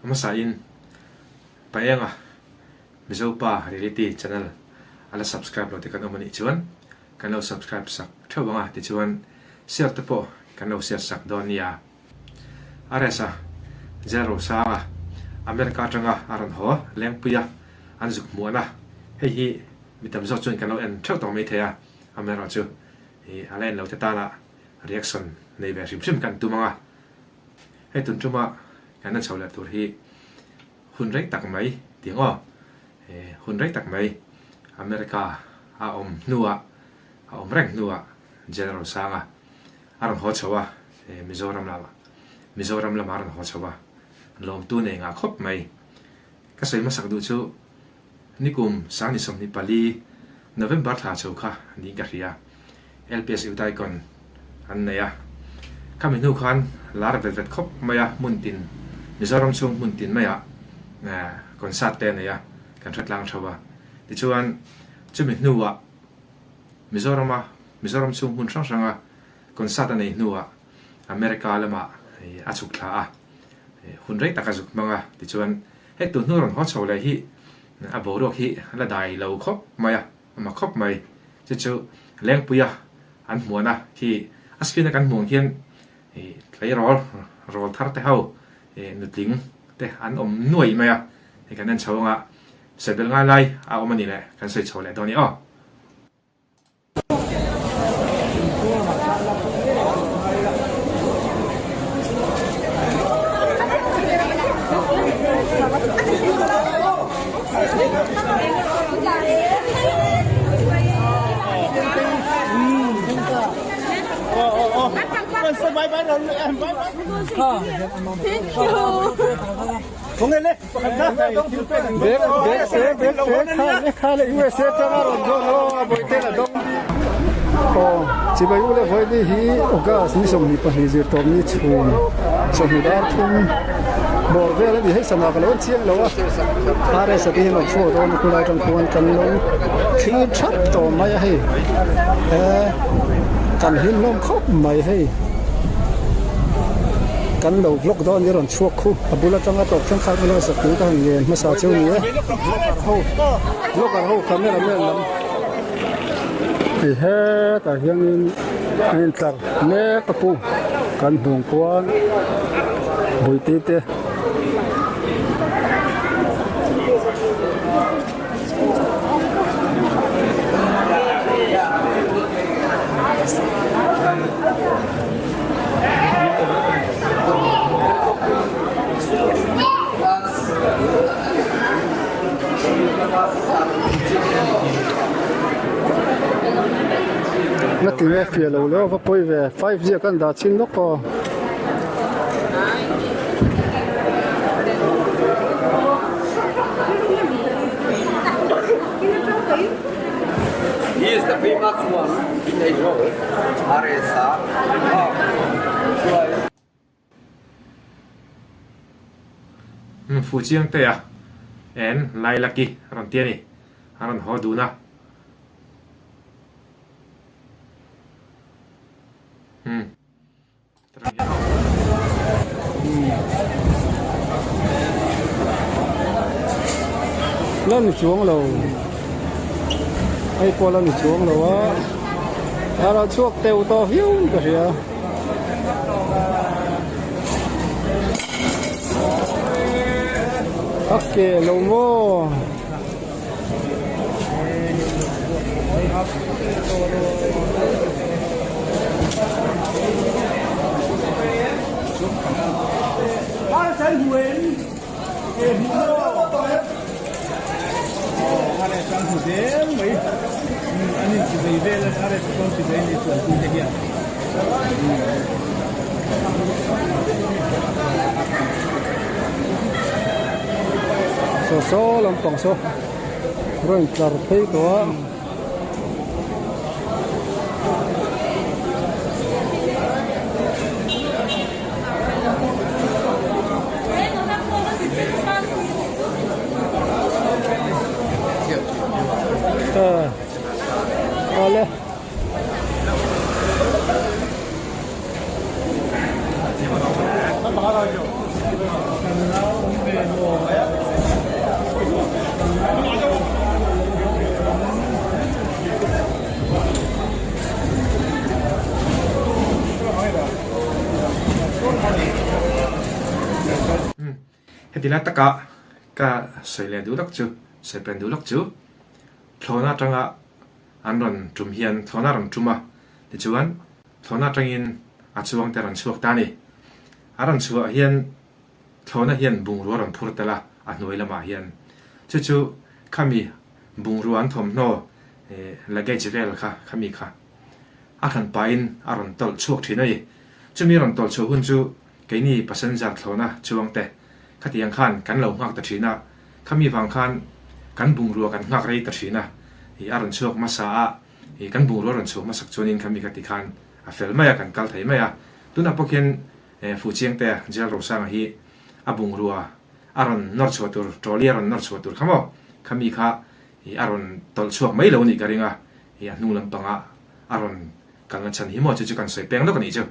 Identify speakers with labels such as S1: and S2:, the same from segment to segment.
S1: A hmasain Paenga Mizopa Reality Channel a la subscribe lo te kan awm a nih chuan kan lo subscribe sak theuh ang a, tichuan share te pawh kan lo share sak dawn nia. RS-a Jail Rosanga America atanga a rawn haw Lengpui a an zuk hmuan a, hei hi mi tam zawk chuan kan lo en theuh tawh maithei a, amaherawhchu a la en lo te tana reaction nei ve hrim hrim kan tum ang a, hei tun tuma kan en chho leh tur hi hun rei tak mai tih ang aw, hun rei tak mai America a awm hnuah a awm reng hnuah General Sanga a rawn haw chho a, Mizoram lamah Mizoram lamah a rawn haw chho a, lawmtu nei ngah khawp mai. Ka sawi hmasak duh chu Nikum Sangni 24 November thla chho kha niin ka hria. LPS Udaikon an nei a. Khami hnu khan lar vet vet khawp mai a, hmun tin, Mizoram chhung hmun tin maiah concert te a nei a, kan hre tlang tho a. Tichuan, chumi hnuah Mizorama, Mizoram chhung hmun hrang hranga concert a nei hnuah America lamah a chhuk thla a, hun rei tak a zuk hmang a. Tichuan, Hei tun hnu rawn haw chho leh hi a boruak hi la dai lo khawp mai a, a mak khawp mai. Chu chu Lengpuia an hmuan a, khi a screen a kan hmuh ang hian tleirawl rawl thar te ho nutling te an awm nuai mai a, hei kan en chho anga sawi belh ngai lai a awm a ni leh kan sawi chho leh dawn i aw.
S2: Chibai u leh vawiin hi August ni 22 zirtawp ni chhun chawhnu dar thum bawr vel a ni hei sana ka lo en chiang lo a RS a te hian rawn chhuak dawn a khulai atang khuan kan lo thlir thap tawh mai a hei eh kan hlim hlawm khawp mai hei kan lo vlog dawn ni rawn chhuak khu a bul atanga tawp thleng khan ilo sak tur ka han ngen hmasa chu ni e vlogger ho camera man lam ti hetah hianin a intlar mek a pu kan hmuh kual bawihte te. Na ti nge fiah lo leuh va pawi ve 5 zia kan dah chin lawk aw.
S3: He is the famous one in Aizawl, RSA.
S1: Fu chiang te a en Lilac-i a rawn ti a ni, a rawn haw dun a.
S2: La ni chuang lo hei pawh la ni chuang lo a a lo chhuak teuh tawh viau in ka hria. A ke lo maw. Saw saw lampang saw rawn tlar phei tawh a. Awle.
S1: Heti lai taka ka sawi leh duh lawk chu, sawi pen duh lawk chu, thlawhna atanga an rawn tum hian thlawhna a rawn tum a, tichuan thlawhna atangin a chuang te a rawn chhuak ta a ni. A rawn chhuah hian thlawhna hian bungrua a rawn phur tel a, a hnuai lamah hian. Chu chu khami bungrua an thawmhnaw luggage vel kha khami kha a hran pahin a rawn tawlh chhuak thin a ni. Chumi rawn tawlh chhuah hun chu keini passenger thlawhna chuang te khatiang khan kan lo nghak ta thin a, khami vang khan kan bungrua kan nghak rei ta thin a, ih a rawn chhuak hmasa a, ih kan bungrua rawn chhuah hmasak chuanin khami kha tikhan a fel mai a, kan kal thei mai a. Tunah pawh khian Fuhchiangte Jail Rosanga hi a bungrua a rawn nawr chhuah tur, trolley a rawn nawr chhuah tur kha maw, khami kha ih a rawn tawlh chhuak mai lo a nih ka ring a, ih a hnung lampangah a rawn kalna chhan hi maw chu chu kan sawi peng lawk a nih chu.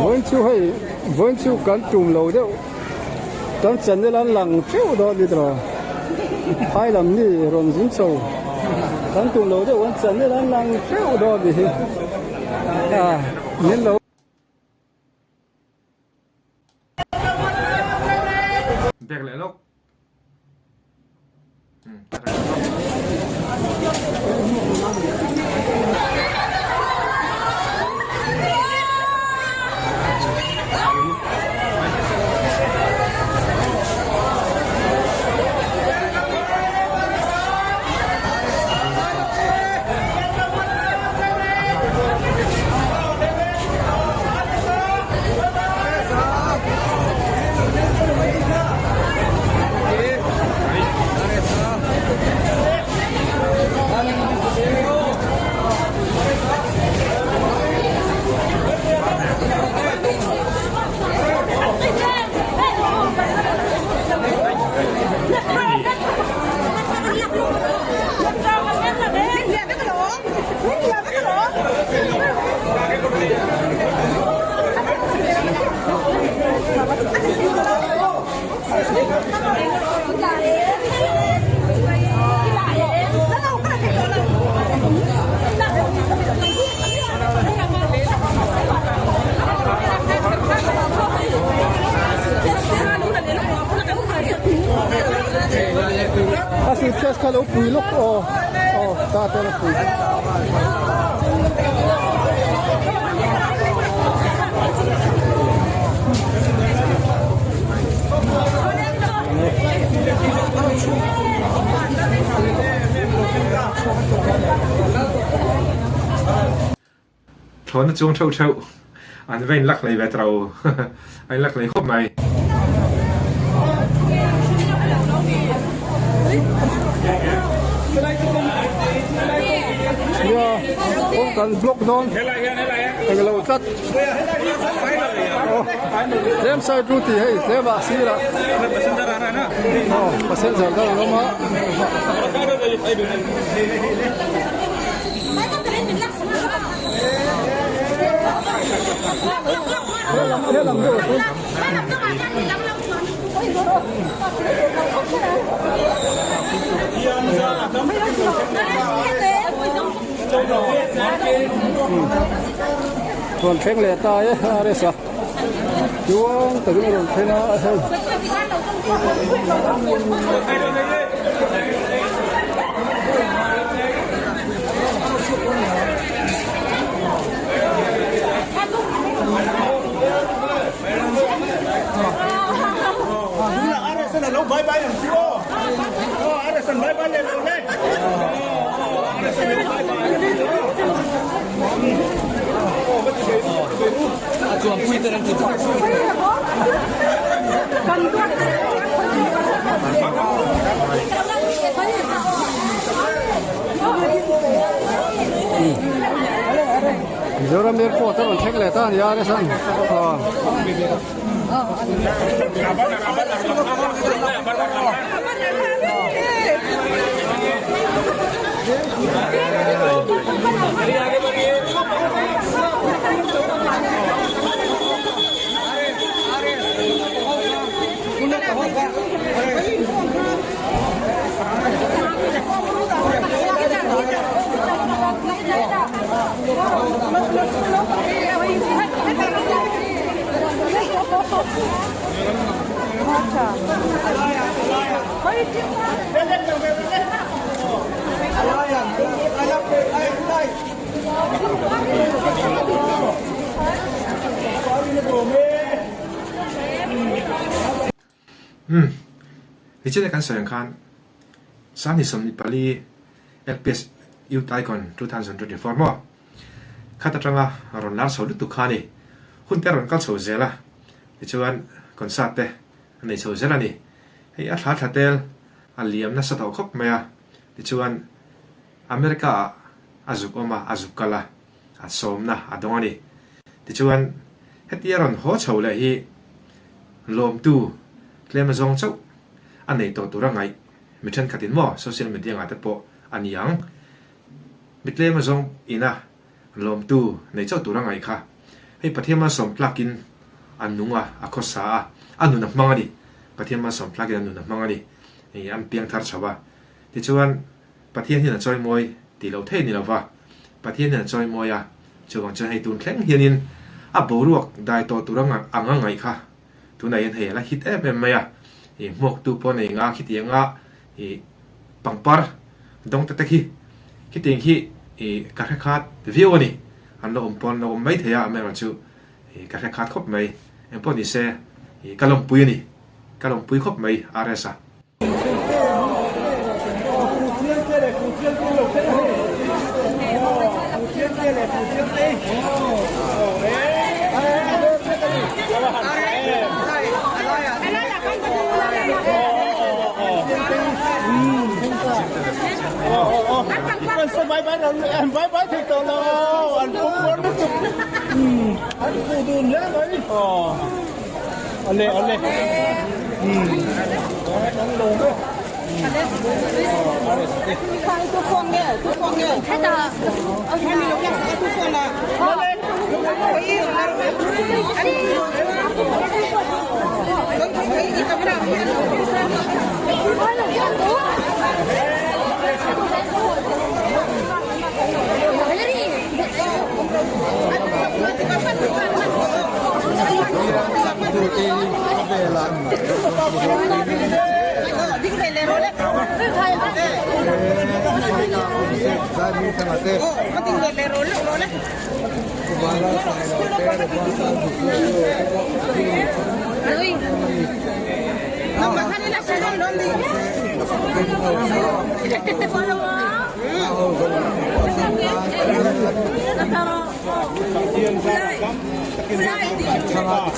S2: Vawiin chu hei vawiin chu kan tum lo deuh kan channel an lang teuh dawn ni tawh phai lam mi rawn zin chho kan tum lo deuh an channel an lang teuh dawn ni hi a min lo.
S1: Bek leh lawk.
S2: A suitcase kha lo pui lawk aw aw ta te la pui.
S1: Thlawhna chuang theuh theuh an va inlak hlei ve tro a inlak hlei khawp mai.
S2: Nia kawng kan block dawn englo tlat tlem side ru tih hei tlem ah sirah aw passenger dang an awm a. Rawn thleng leh ta e RS a chuang takin a rawn thleng a hei. Mizoram airport a rawn thleng leh ta a ni a Resan aw.
S1: Umm, nichina kan sawi ang khan Sangni 24 LPS Youth Icon 2024 maw? Khat atanga rawn lar chho lutuk kha a ni. Hun te a rawn kal chho zel a, tichuan concert te a nei chho zel a ni. Hei a thla thla tel a liam nasa tawh khawp mai a, tichuan America ah a zuk awm a, a zuk kal a, a sawmna a dawng a ni. Tichuan, hetia rawn haw chho leh hi lawmtu tlem azawng chauh a nei tawh tura ngaih mi thenkhatin maw social media ngah te pawh a ni ang. Mi tlem azawng ina lawmtu nei chauh tura ngaih kha hei Pathian malsawm tlakin a nung a, a khawsa a, a nun a hmang a ni. Pathian malsawm tlakin a nun a hmang a ni. An piang thar chho a. Tichuan, Pathian hian a chawimawi tih loh theih ni lova, Pathian hian a chawimawi a, chuvang chuan hei tun thleng hianin a boruak dai tawh tur ang a ngaih kha tunah hian hei a la hit em em mai a, ih hmuaktu pawh nei nga khitiang a ih pangpar dawng te te khi khitiang khi ih ka hre khat viau a ni, an lo awm pawh an lo awm mai thei a amaherawhchu ih ka hre khat khawp mai, engpawh ni se ih ka lawmpui a ni, ka lawmpui khawp mai RS-a.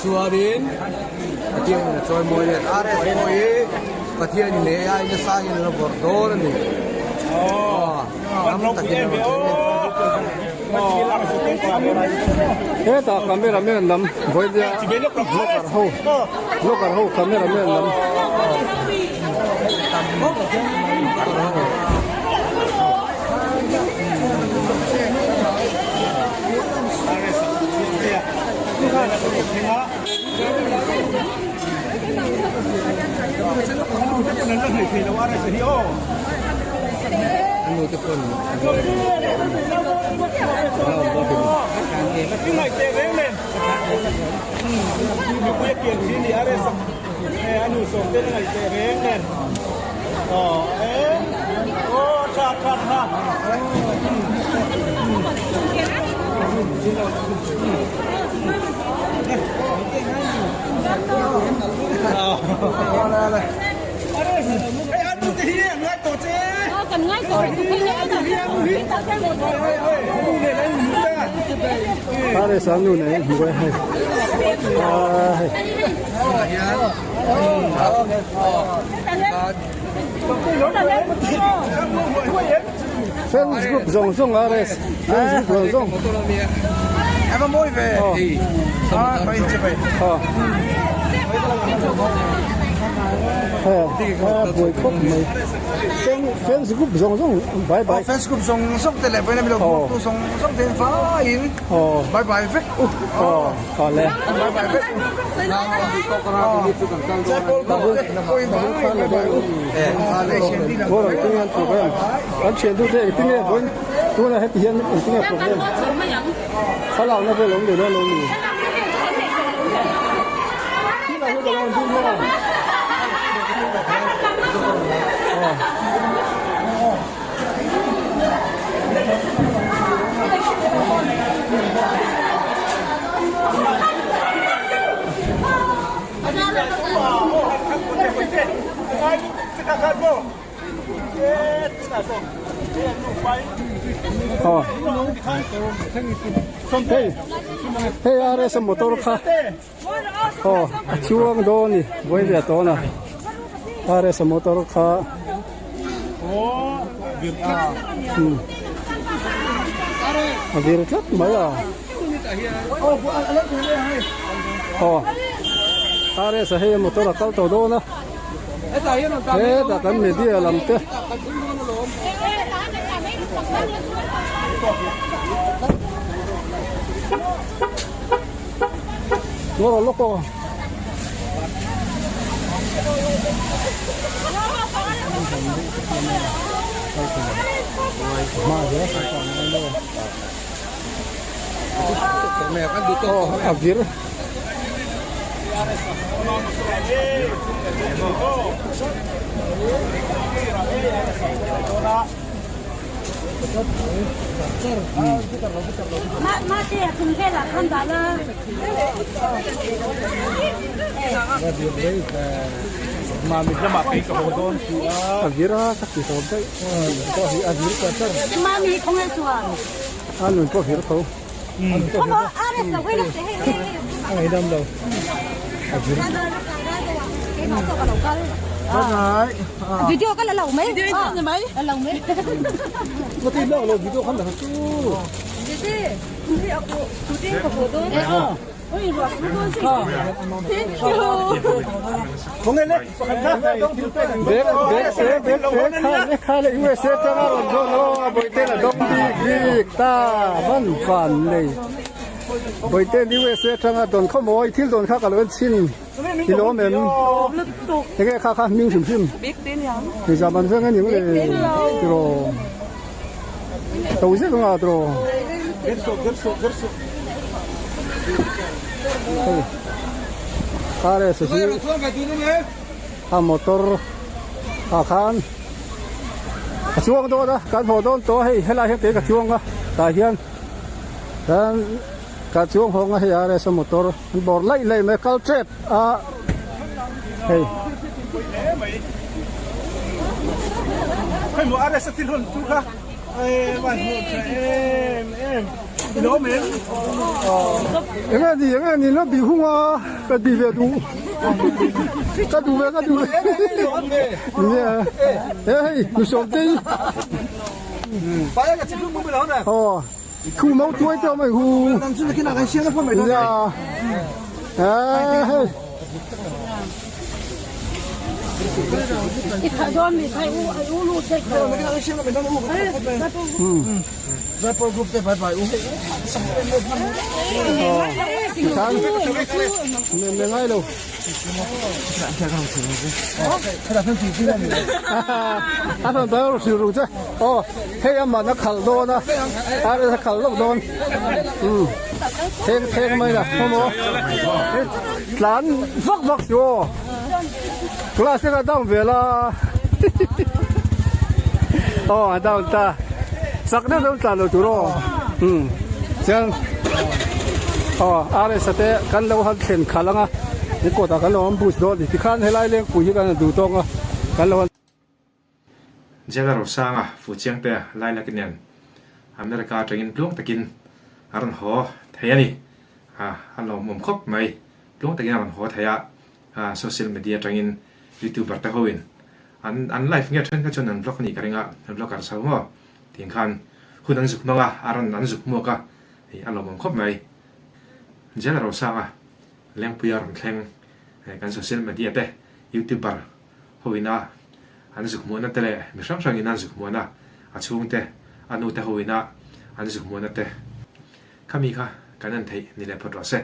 S3: Chuanin Pathian in a chawimawi leh RS pawh hi Pathian in leh ai nasa hian a la vawrh dawn a ni. Ram takin a rawn thleng leh.
S2: Hetah camera man lam vawilia vlogger ho vlogger ho camera man lam. Paris-a nu nei hmu e hei aa hei. Fans group zawng zawng RS fans group zawng zawng.
S3: Ava mawi ve.
S2: Aw. Aw. Buai khawp mai. Fans group zawng zawng bye bye.
S3: Fans group zawng zawng te leh vawiin a milo hmuaktu zawng zawng te in vaiin bye bye vek u.
S2: Aw. Aw le.
S3: Bye bye vek u.
S2: Kan thian tu te engtin nge vawiin tunah heti hian engtin nge problem thlalakna vel awm leh dawn lo ni. Hei hei RS motor kha aw a chuang dawn a ni vawi leh tawn a RS motor kha a vir tlat mai a. Aw RS a hei motor a kal tawh dawn a hetah kan media lam te ngaw rawh lawk aw. A vir. A vir a ka ti tawp daih. A vir a nun pawh vir tho. A ngaihdam lo. A vir.
S4: Video ka la lo mai. Video ni mai. La lo mai.
S2: Ka ti lak lo video khan la chu.
S4: Dede, ni aku shooting ka ho don. Oi, ruah su don si. Thank you.
S2: Bek bek te bek te kha le kha le USA tanga rawn dawn aw a bawihten a dawng bik bik ta van van nei bawihten USA tanga dawn khaw mawi thil dawn kha ka lo en chhin i lawm em enge kha kha hming hrim hrim nizam an veng a ni le tiraw to zet anga tiraw hei car sa hi a motor ah khan a chuang dawn a kan haw dawn tawh a hei helai hian kei ka chuang a tah hian kan ka chuang hawng a hei RS a motor an bawr laih laih mai a kal tep a hei. Enge ni enge ni lo bih hung a ka bih ve duh ka duh ve ka duh ve nia he hei nu sawm te hi aw khu mau tuai te awm a hu nia hei. Ngai lo. A rawn dah rawh hrilh ruk che. Aw hei amah a khalh dawn a, a khalh lawk dawn. Thleng thleng mai la khaw maw tlan vak vak chu aw class te kha down ve la aw a down ta chak deuh deuh tlan lo tur aw um chuan aw RS a te kan lo han thlen khalh ang a ni kawtah kan lo han bus dawn a ni tikhan helai lengpui hi kan han duh tawk a kan lo han.
S1: Jela Rosanga Fuchiangte Lilac nen America atangin tluang takin a rawn haw thei a ni. A lawmawm khawp mai. Tluang takin a rawn haw thei a, social media atangin youtuber te hoin an an live nge then kha chuan an vlog a nih ka ring a, vlogger chho maw? Tiang khan hun an zuk hmang a, a ran an zuk hmuak a, hei a lawmawm khawp mai. Jail Rosanga Lengpuia rawn thleng kan social media te youtuber ho ina an zuk hmuahna te leh mi hrang hrang ina an zuk hmuahna a chhungte a nu te ho ina an zuk hmuahna te khami kha kan en theih ni leh phawt rawh se.